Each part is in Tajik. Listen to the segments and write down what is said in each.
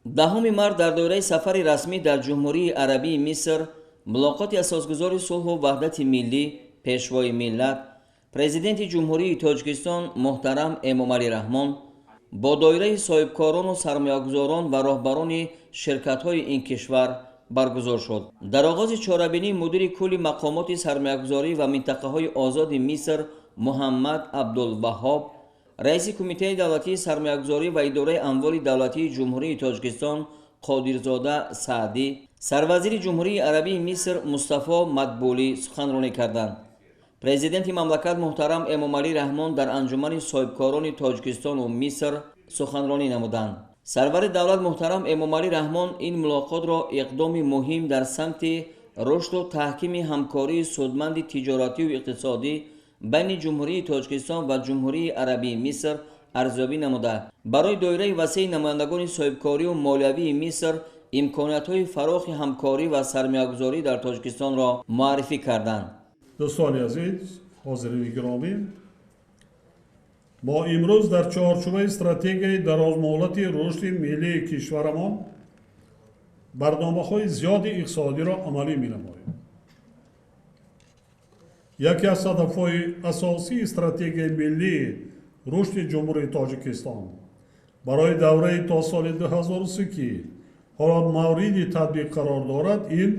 10 март дар доираи сафари расмӣ дар Ҷумҳурии Арабии Миср мулоқоти асосгузори сулҳу ваҳдати миллӣ, Пешвои миллат, Президенти Ҷумҳурии Тоҷикистон муҳтарам Эмомалӣ Раҳмон бо доираи соҳибкорону сармоягузорон ва роҳбарони ширкатҳои ин кишвар баргузор шуд. Дар оғози чорабинӣ мудири кулли мақомоти сармоягузорӣ ва минтақаҳои озоди Миср Муҳаммад Абдулваҳҳоб, раиси Кумитаи давлатии сармоягузорӣ ва идораи амволи давлатии Ҷумҳурии Тоҷикистон Қодирзода Саъдӣ, сарвазири Ҷумҳурии Арабии Миср Мустафо Мадбулӣ суханронӣ карданд. Президенти мамлакат муҳтарам Эмомалӣ Раҳмон дар анҷумани соҳибкорони Тоҷикистону Миср суханронӣ намуданд. Сарвари давлат муҳтарам Эмомалӣ Раҳмон ин мулоқотро иқдоми муҳим дар самти рушду таҳкими ҳамкории судманди тиҷоративу иқтисодӣ байни Ҷумҳурии Тоҷикистон ва Ҷумҳурии Арабии Миср арзёбӣ намуда, барои доираи васеи намояндагони соҳибкорию молиявии Миср имкониятҳои фарохи ҳамкорӣ ва сармоягузорӣ дар Тоҷикистонро муаррифӣ карданд. Дӯстони азиз, ҳозирини гиромӣ, мо имрӯз дар чорчӯбаи стратегияи дарозмуҳлати рушди миллии кишварамон барномаҳои зиёди иқтисодиро амалӣ менамоем. Яке аз ҳадафҳои асосии стратегияи миллии рушди Ҷумҳурии Тоҷикистон барои давраи то соли 2030, ки ҳоло мавриди татбиқ қарор дорад, ин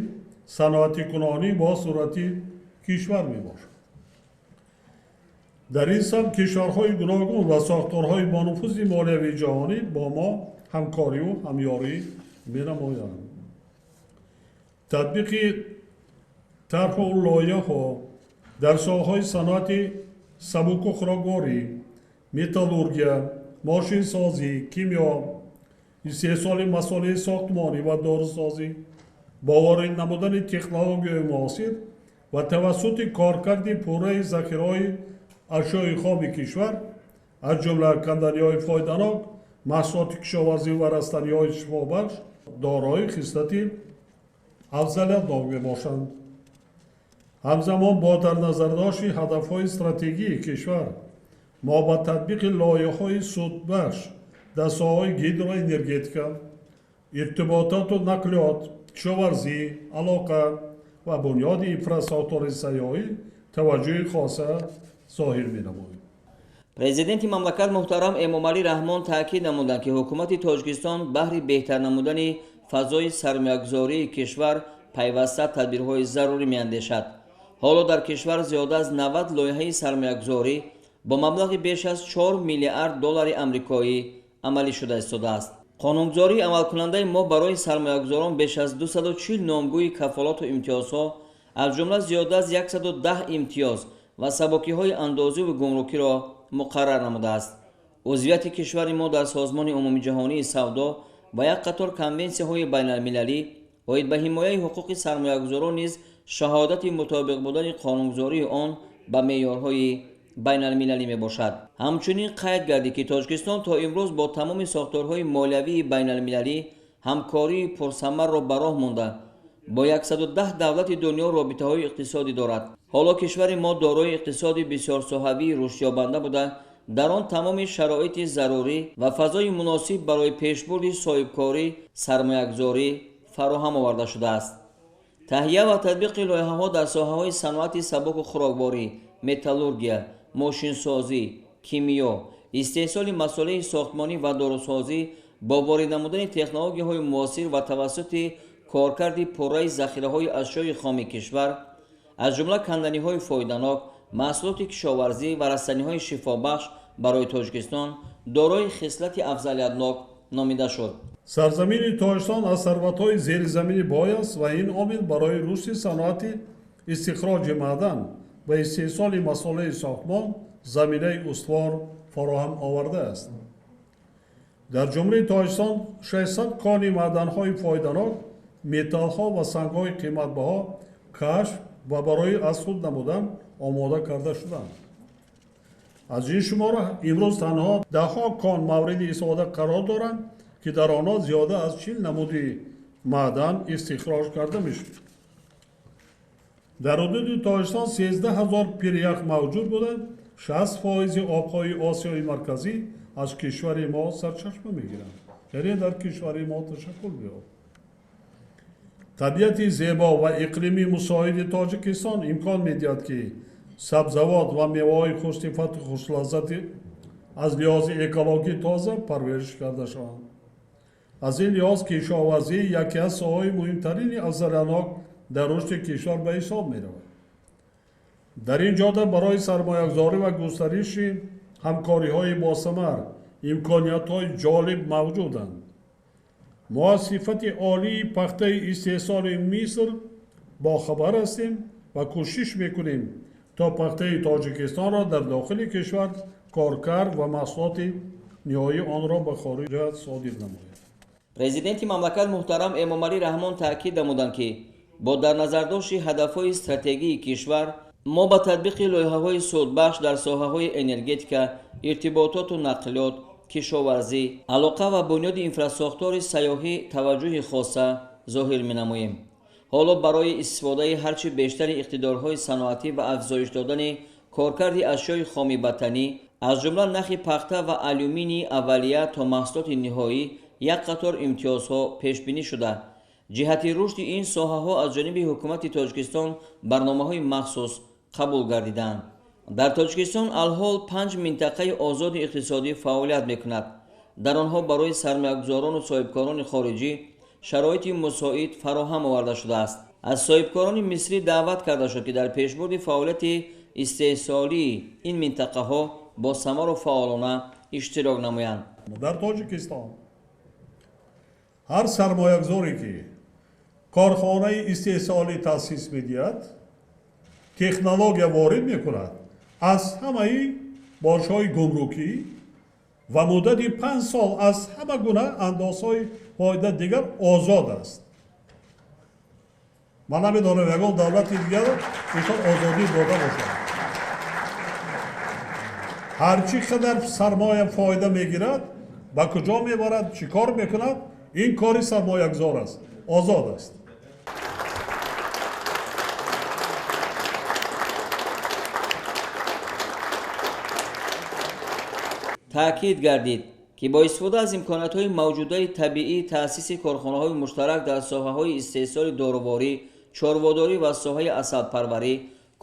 саноатикунонӣ бо суръати кишвар мебошад. Дар ин самт кишварҳои гуногун ва сохторҳои бонуфузи молиявии ҷаҳонӣ бо мо ҳамкорию ҳамёрӣ менамоянд. Татбиқи тарҳу лоиҳаҳо дар соҳаҳои саноати сабуку хӯрокворӣ, металлургия, мошинсозӣ, кимиё, истеҳсоли масолеҳи сохтмонӣ ва дорусозӣ бо ворид намудани технологияи муосир ва тавассути коркарди пурраи захираҳои ашёи хоми кишвар, аз ҷумла канданиҳои фоиданок, маҳсулоти кишоварзӣ ва растаниҳои шифобахш, дорои хислати афзалиятнок мебошанд. Ҳамзамон, бо дар назардошти ҳадафҳои стратегии кишвар, мо ба татбиқи лоиҳаҳои судбахш дар соҳаҳои гидроэнергетика, иртибототу нақлиёт, кишоварзӣ, алоқа ва бунёди инфрасохтори сайёҳӣ таваҷҷӯҳи хоса зоҳир менамоем. Президенти мамлакат муҳтарам Эмомалӣ Раҳмон таъкид намуданд, ки ҳукумати Тоҷикистон баҳри беҳтар намудани фазои сармоягузории кишвар пайваста тадбирҳои зарурӣ меандешад. Ҳоло дар кишвар зиёда аз 90 лоиҳаи сармоягузорӣ бо маблағи беш аз 4 миллиард доллари амрикоӣ амалӣ шуда истодааст. Қонунгузории амалкунандаи мо барои сармоягузорон беш аз 240 номгӯи кафолату имтиёзҳо, аз ҷумла зиёда аз 110 имтиёз ва сабукиҳои андозиву гумрукиро муқаррар намудааст. Узвияти кишвари мо дар Созмони умумиҷаҳонии савдо ва як қатор конвенсияҳои байналмилалӣ оид ба ҳимояи ҳуқуқи сармоягузорон низ шаҳодати мутобиқ будани қонунгузории он ба меъёрҳои байналмилалӣ мебошад. Ҳамчунин қайд гардид, ки Тоҷикистон то имрӯз бо тамоми сохторҳои молиявии байналмилалӣ ҳамкории пурсамарро ба роҳ монда, бо 110 давлати дунё робитаҳои иқтисодӣ дорад. Ҳоло кишвари мо дорои иқтисоди бисёрсоҳавии рушдёбанда буда, дар он тамоми шароити зарурӣ ва фазои муносиб барои пешбурди соҳибкорӣ, сармоягузорӣ фароҳам оварда шудааст. Таҳия ва татбиқи лоиҳаҳо дар соҳаҳои саноати сабуку хӯрокворӣ, металлургия, мошинсозӣ, кимиё, истеҳсоли масолеҳи сохтмонӣ ва дорусозӣ бо ворид намудани технологияҳои муосир ва тавассути коркарди пурраи захираҳои ашёи хоми кишвар, аз ҷумла канданиҳои фоиданок, маҳсулоти кишоварзӣ ва растаниҳои шифобахш барои Тоҷикистон дорои хислати афзалиятнок номида шуд. Сарзамини Тоҷикистон аз сарватҳои зеризаминӣ бой аст ва ин омил барои рушди саноати истихроҷи маъдан ва истеҳсоли масолеҳи сохтмон заминаи устувор фароҳам овардааст. Дар Ҷумҳурии Тоҷикистон 600 кони маъданҳои фоиданок, металлҳо ва сангҳои қиматбаҳо кашф ва барои аз худ намудан омода карда шуданд. Аз ин шумора имрӯз танҳо даҳҳо кон мавриди истифода қарор доранд, ки дар онҳо зиёда аз 40 намуди маъдан истихроҷ карда мешуд. Дар ҳудуди Тоҷикистон 13 000 пирях мавҷуд буда, 60 фоизи обҳои Осиёи Марказӣ аз кишвари мо сарчашма мегиранд. Яъне дар кишвари мо ташаккул меёбад. Табиати зебо ва иқлими мусоиди Тоҷикистон имкон медиҳад, ки сабзавот ва меваҳои хушсифату хушлаззати аз лиҳози экологӣ тоза парвариш карда шаванд. Аз ин лиҳоз кишоварзӣ яке аз соҳаҳои муҳимтарини афзалиятнок дар рушди кишвар ба ҳисоб меравад. Дар ин ҷода барои сармоягузорӣ ва густариши ҳамкориҳои босамар имкониятҳои ҷолиб мавҷуданд. Мо аз сифати олии пахтаи истеҳсоли Миср бохабар ҳастем ва кӯшиш мекунем, то пахтаи Тоҷикистонро дар дохили кишвар коркард ва маҳсулоти ниҳоии онро ба хориҷа содир намоем. Президенти мамлакат муҳтарам Эмомалӣ Раҳмон таъкид намуданд, ки бо дар назардошти ҳадафҳои стратегии кишвар мо ба татбиқи лоиҳаҳои судбахш дар соҳаҳои энергетика, иртибототу нақлиёт, кишоварзӣ, алоқа ва бунёди инфрасохтори сайёҳӣ таваҷҷӯҳи хоса зоҳир менамоем. Ҳоло барои истифодаи ҳарчи бештари иқтидорҳои саноатӣ ва афзоиш додани коркарди ашёи хоми ватанӣ, аз ҷумла нахи пахта ва алюминии аввалия то маҳсулоти ниҳоӣ, як қатор имтиёзҳо пешбинӣ шуда, ҷиҳати рушди ин соҳаҳо аз ҷониби ҳукумати Тоҷикистон барномаҳои махсус қабул гардидаанд. Дар Тоҷикистон алҳол 5 минтақаи озоди иқтисодӣ фаъолият мекунад. Дар онҳо барои сармоягузорону соҳибкорони хориҷӣ шароити мусоид фароҳам оварда шудааст. Аз соҳибкорони мисрӣ даъват карда шуд, ки дар пешбурди фаъолияти истеҳсолии ин минтақаҳо бо самару фаъолона иштирок намоянд. Дар Тоҷикистон ҳар сармоягузоре, ки корхонаи истеҳсолӣ таъсис медиҳад, технология ворид мекунад, аз ҳамаи боҷҳои гумрукӣ ва муддати 5 сол аз ҳама гуна андозҳои фоида дигар озод аст. Ман намедонам ягон давлати дигар инсон озодӣ дода бошад. Ҳар чӣ қадар сармоя фоида мегирад, ба куҷо мебарад, чӣ кор мекунад, ин кори сармоягузор аст, озод аст. Таъкид гардид, ки бо истифода аз имкониятҳои мавҷудаи табиӣ таъсиси корхонаҳои муштарак дар соҳаҳои истеҳсоли доруворӣ, чорводорӣ ва соҳаи асалпарварӣ,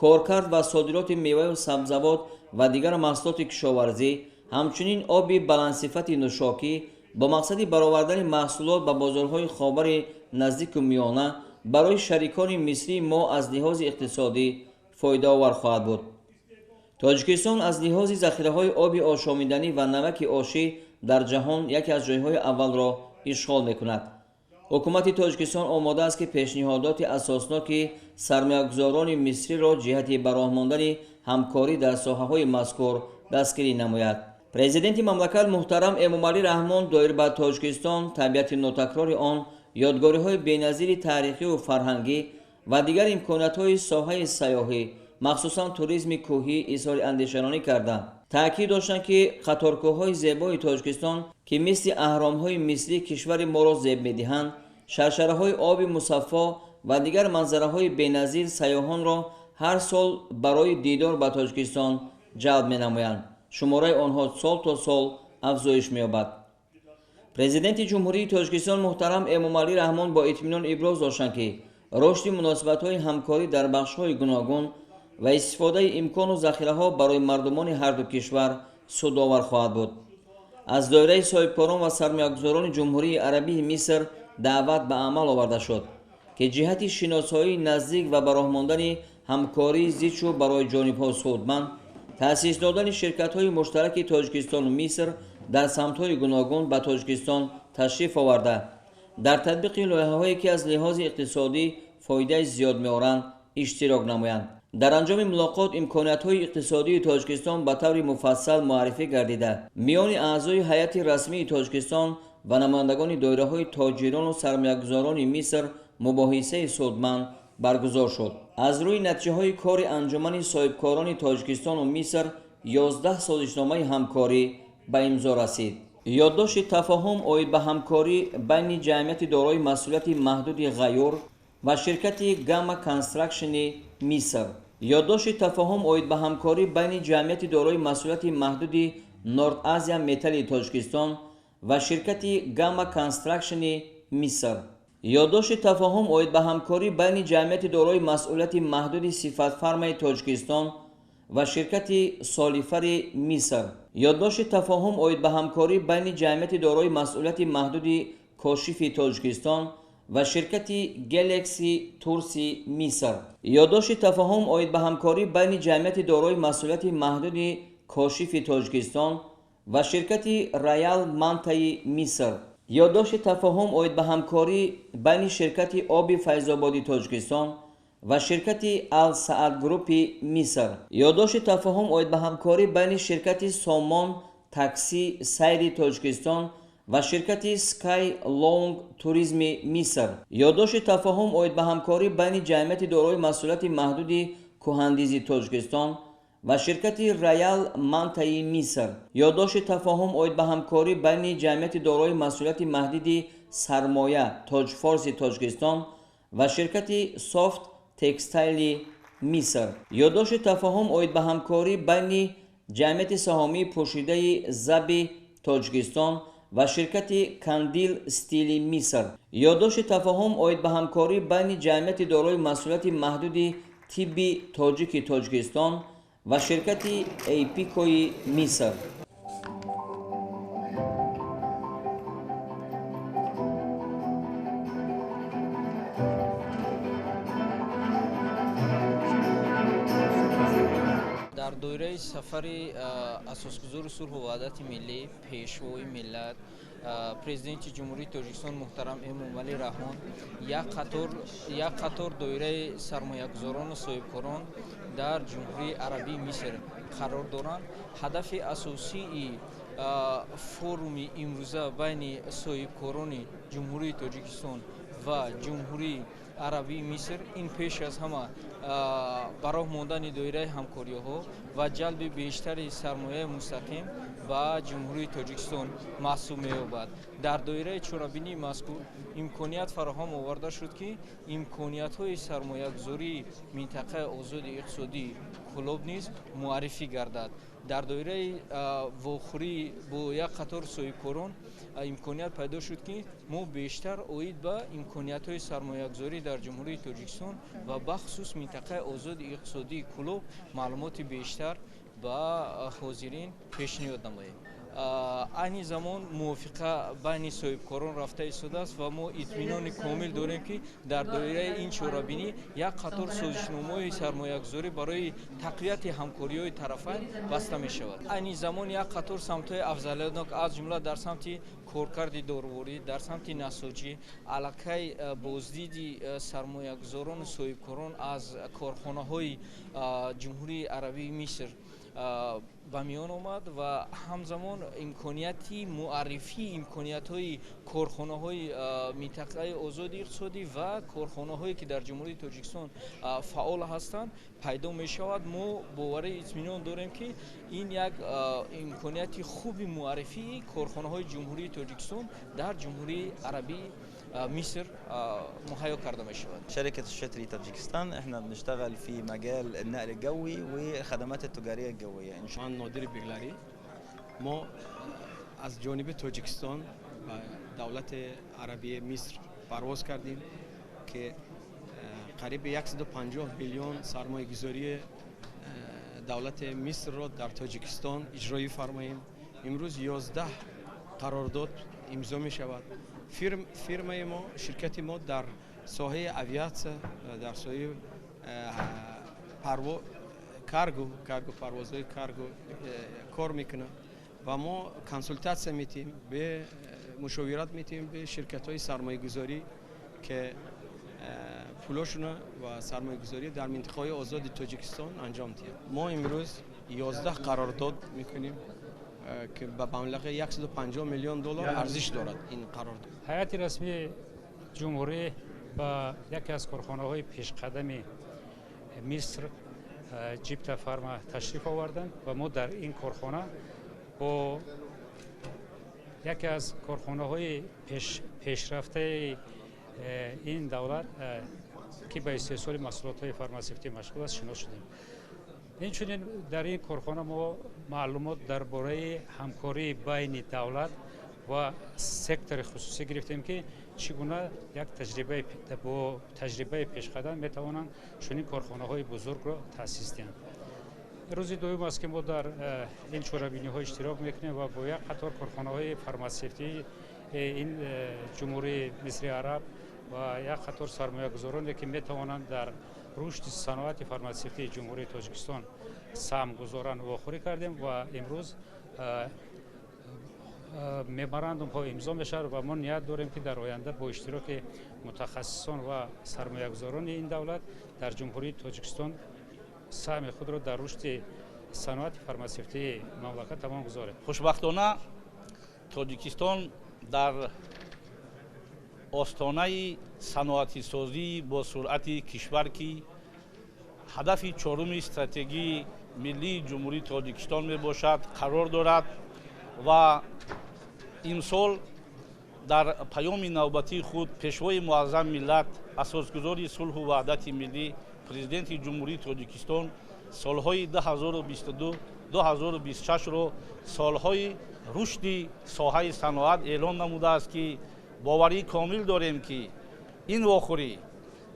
коркард ва содироти меваю сабзавот ва дигар маҳсулоти кишоварзӣ, ҳамчунин оби баландсифати нӯшокӣ бо мақсади баровардани маҳсулот ба бозорҳои ховари наздику миёна барои шарикони мисрии мо аз лиҳози иқтисодӣ фоидаовар хоҳад буд. Тоҷикистон аз лиҳози захираҳои оби ошомиданӣ ва намаки ошӣ дар ҷаҳон яке аз ҷойҳои аввалро ишғол мекунад. Ҳукумати Тоҷикистон омода аст, ки пешниҳодоти асосноки сармоягузорони мисриро ҷиҳати ба роҳ мондани ҳамкорӣ дар соҳаҳои мазкур дастгирӣ намояд. Президенти мамлакат муҳтарам Эмомалӣ Раҳмон доир ба Тоҷикистон, табиати нотакрори он, ёдгориҳои беназири таърихию фарҳангӣ ва дигар имкониятҳои соҳаи сайёҳӣ, махсусан туризми кӯҳӣ изҳори андешаронӣ карданд. Таъкид доштанд, ки қаторкӯҳҳои зебои Тоҷикистон, ки мисли аҳромҳои мисрӣ кишвари моро зеб медиҳанд, шаршараҳои оби мусаффо ва дигар манзараҳои беназир сайёҳонро ҳар сол барои дидор ба Тоҷикистон ҷалб менамоянд. Шумораи онҳо сол то сол афзоиш меёбад. Президенти Ҷумҳурии Тоҷикистон муҳтарам Эмомалӣ Раҳмон бо итминон иброз доштанд, ки рушди муносибатҳои ҳамкорӣ дар бахшҳои гуногун ва истифодаи имкону захираҳо барои мардумони ҳарду кишвар судовар хоҳад буд. Аз доираи соҳибкорон ва сармоягузорони Ҷумҳурии Арабии Миср даъват ба амал оварда шуд, ки ҷиҳати шиносоии наздик ва ба роҳ мондани ҳамкории зичу барои ҷонибҳо судманд, таъсис додани ширкатҳои муштараки Тоҷикистону Миср дар самтҳои гуногун ба Тоҷикистон ташриф оварда, дар татбиқи лоиҳаҳое, ки аз лиҳози иқтисодӣ фоидаи зиёд меоранд, иштирок намоянд. Дар анҷоми мулоқот имкониятҳои иқтисодии Тоҷикистон ба таври муфассал муаррифӣ гардида, миёни аъзои ҳайати расмии Тоҷикистон ва намояндагони доираҳои тоҷирону сармоягузорони Миср мубоҳисаи судманд баргузор шуд. Аз рӯи натиҷаҳои кори анҷумани соҳибкорони Тоҷикистону Миср 11 созишномаи ҳамкорӣ ба имзо расид. Ёддошти тафоҳум оид ба ҳамкорӣ байни ҷамъияти дорои масъулияти маҳдуди «Ғайюр» ва ширкати «Гамма Констракшни» Миср. Ёддошти тафоҳум оид ба ҳамкорӣ байни ҷамъияти дорои масъулияти маҳдуди «Норд Азия Металли» Тоҷикистон ва ширкати Гамма Констракшни Миср. Ёддошти тафоҳум оид ба ҳамкорӣ байни ҷамъияти дорои масъулияти маҳдуди Сифатфармаи Тоҷикистон ва ширкати Солифари Миср. Ёддошти тафоҳум оид ба ҳамкорӣ байни ҷамъияти дорои масъулияти маҳдуди Кошифи Тоҷикистон ва ширкати Гелекси Турси Миср. Ёддошти тафоҳум оид ба ҳамкорӣ байни ҷамъияти дорои масъулияти маҳдуди Кошифи Тоҷикистон ва ширкати Роял Мантаи Миср. Ёддошти тафоҳум оид ба ҳамкорӣ байни ширкати Оби Файзободи Тоҷикистон ва ширкати Ал-Саад Группи Миср. Ёддошти тафоҳум оид ба ҳамкорӣ байни ширкати Сомон Такси Сайри Тоҷикистон ва ширкати Скай Лонг Туризми Миср. Ёддошти тафоҳум оид ба ҳамкорӣ байни ҷамъияти дорои масъулияти маҳдуди Кӯҳандизи Тоҷикистон ва ширкати Роял Мантаи Миср. Ёддошти тафоҳум оид ба ҳамкорӣ байни ҷамъияти дорои масъулияти маҳдуди Сармоя Тоҷфорси Тоҷикистон ва ширкати Софт Текстайли Миср. Ёддошти тафоҳум оид ба ҳамкорӣ байни ҷамъияти саҳомии пӯшидаи Заби Тоҷикистон ва ширкати Кандил Стили Миср. Ёддошти тафоҳум оид ба ҳамкорӣ байни ҷамъияти дорои масъулияти маҳдуди Тибби Тоҷики Тоҷикистон ва ширкати Эйпикои Миср. Дар доираи сафари асосгузори сулҳу ваҳдати миллӣ, пешвои миллат, президенти Ҷумҳурии Тоҷикистон муҳтарам Эмомалӣ Раҳмон як қатор доираи сармоягузорону соҳибкорон дар Ҷумҳурии Арабии Миср қарор доранд. Ҳадафи асосии форуми имрӯза байни соҳибкорони Ҷумҳурии Тоҷикистон ва Ҷумҳурии Арабии Миср ин пеш аз ҳама ба роҳ мондани доираи ҳамкориҳо ва ҷалби бештари сармояи мустақим ба Ҷумҳурии Тоҷикистон маҳсуб меёбад. Дар доираи чорабинии мазкур имконият фароҳам оварда шуд, ки имкониятҳои сармоягузории минтақаи озоди иқтисодии Кӯлоб низ муаррифӣ гардад. Дар доираи вохӯрӣ бо як қатор соҳибкорон имконият пайдо шуд, ки мо бештар оид ба имкониятҳои сармоягузорӣ дар Ҷумҳурии Тоҷикистон ва бахусус минтақаи озоди иқтисодии Кӯлоб маълумоти бештар ба ҳозирин пешниҳод намоем. Айни замон мувофиқа байни соҳибкорон рафта истодааст ва мо итминони комил дорем, ки дар доираи ин чорабинӣ як қатор созишномаҳои сармоягузорӣ барои тақвияти ҳамкориҳои тарафайн баста мешавад. Айни замон як қатор самтҳои афзалиятнок, аз ҷумла дар самти коркарди доруворӣ, дар самти насоҷӣ, аллакай боздиди сармоягузорону соҳибкорон аз корхонаҳои Ҷумҳурии Арабии Миср ба миён омад ва ҳамзамон имконияти муаррифии имкониятҳои корхонаҳои минтақаи озоди иқтисодӣ ва корхонаҳое ки дар Ҷумҳурии Тоҷикистон фаъол ҳастанд пайдо мешавад. Мо боварӣ итминон дорем, ки ин як имконияти хуби муаррифии корхонаҳои Ҷумҳурии Тоҷикистон дар Ҷумҳурии Арабии Миср муҳайё карда мешавад. شركة الشتري تاجيكستان احنا بنشتغل في مجال النقل الجوي والخدمات التجارية الجوية. من نادر بیگلری، ما از جانب تاجیکستان به دولت عربی مصر پرواز کردیم که قریب 150 میلیون سرمایه گذاری دولت مصر را در تاجیکستان اجرایی فرماییم. امروز 11 قرارداد امضا می شود. فیرمای ما، شرکت ما در ساحه aviatsiya، در ساحه cargo، cargo، پروازهای کارگو کار میکنه و ما консультация میتیم، به مشاورت میتیم به شرکت های سرمایه گذاری که پولاشون و سرمایه گذاری در منطقه آزاد تاجیکستان انجام دهند. ما امروز 11 قرارداد میکنیم که به مبلغ 150 میلیون دلار ارزش دارد این قرارداد. هیئت رسمی جمهوری با یکی از کارخانه‌های پیشقدم مصر جیپتا فارما تشریف آوردند و ما در این کارخانه با یکی از کارخانه‌های پیشرفته این دولت که به استحصال محصولات‌های فارماسیوتی مشغول است شناس شدیم. اینچنین در این کارخانه ما معلومات درباره همکاری بین دولت Ва сектори хусусӣ гирифтем, ки чӣ гуна як таҷрибаи бо таҷрибаи пешқадам метавонанд чунин корхонаҳои бузургро таъсис диҳанд. Рӯзи дуюм аст, ки мо дар ин чорабиниҳо иштирок мекунем ва бо як қатор корхонаҳои фарматсевтии ин Ҷумҳурии Мисри Араб ва як қатор сармоягузороне, ки метавонанд дар рушди саноати фарматсевтии Ҷумҳурии Тоҷикистон саҳм гузоранд, вохӯрӣ кардем ва имрӯз меморандумҳо имзо мешавад ва мо ният дорем, ки дар оянда бо иштироки мутахассисон ва сармоягузорони ин давлат дар Ҷумҳурии Тоҷикистон саҳми худро дар рушди саноати фарматсевтии мамлакатамон гузорем. Хушбахтона, Тоҷикистон дар остонаи саноатисозии бо суръати кишвар, ки ҳадафи чоруми стратегии миллии Ҷумҳурии Тоҷикистон мебошад, қарор дорад ва имсол дар паёми навбатии худ Пешвои муаззами миллат, асосгузори сулҳу ваҳдати миллӣ, Президенти Ҷумҳурии Тоҷикистон солҳои 2022 2026-ро солҳои рушди соҳаи саноат эълон намудааст, ки боварии комил дорем, ки ин вохӯрӣ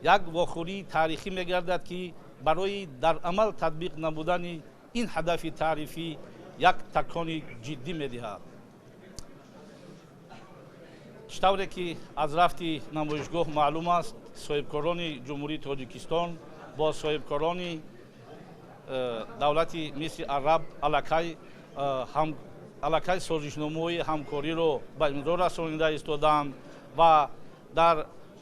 як вохӯрии таърихӣ мегардад, ки барои дар амал татбиқ намудани ин ҳадафи таърифӣ як такони ҷиддӣ медиҳад. Чӣ тавре ки аз рафти намоишгоҳ маълум аст, соҳибкорони Ҷумҳурии Тоҷикистон бо соҳибкорони давлати Мисри Араб аллакай созишномаҳои ҳамкориро ба имзо расонида истодаанд ва дар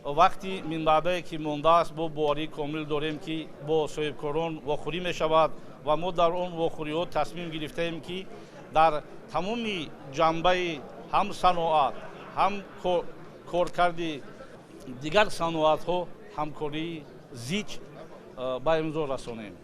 вақти минбаъдае ки мондааст, бо боварии комил дорем, ки бо соҳибкорон вохӯрӣ мешавад ва мо дар он вохӯриҳо тасмим гирифтаем, ки дар тамоми ҷанбаи ҳам саноат, ҳам коркарди дигар саноатҳо ҳамкории зич ба имзо расонем.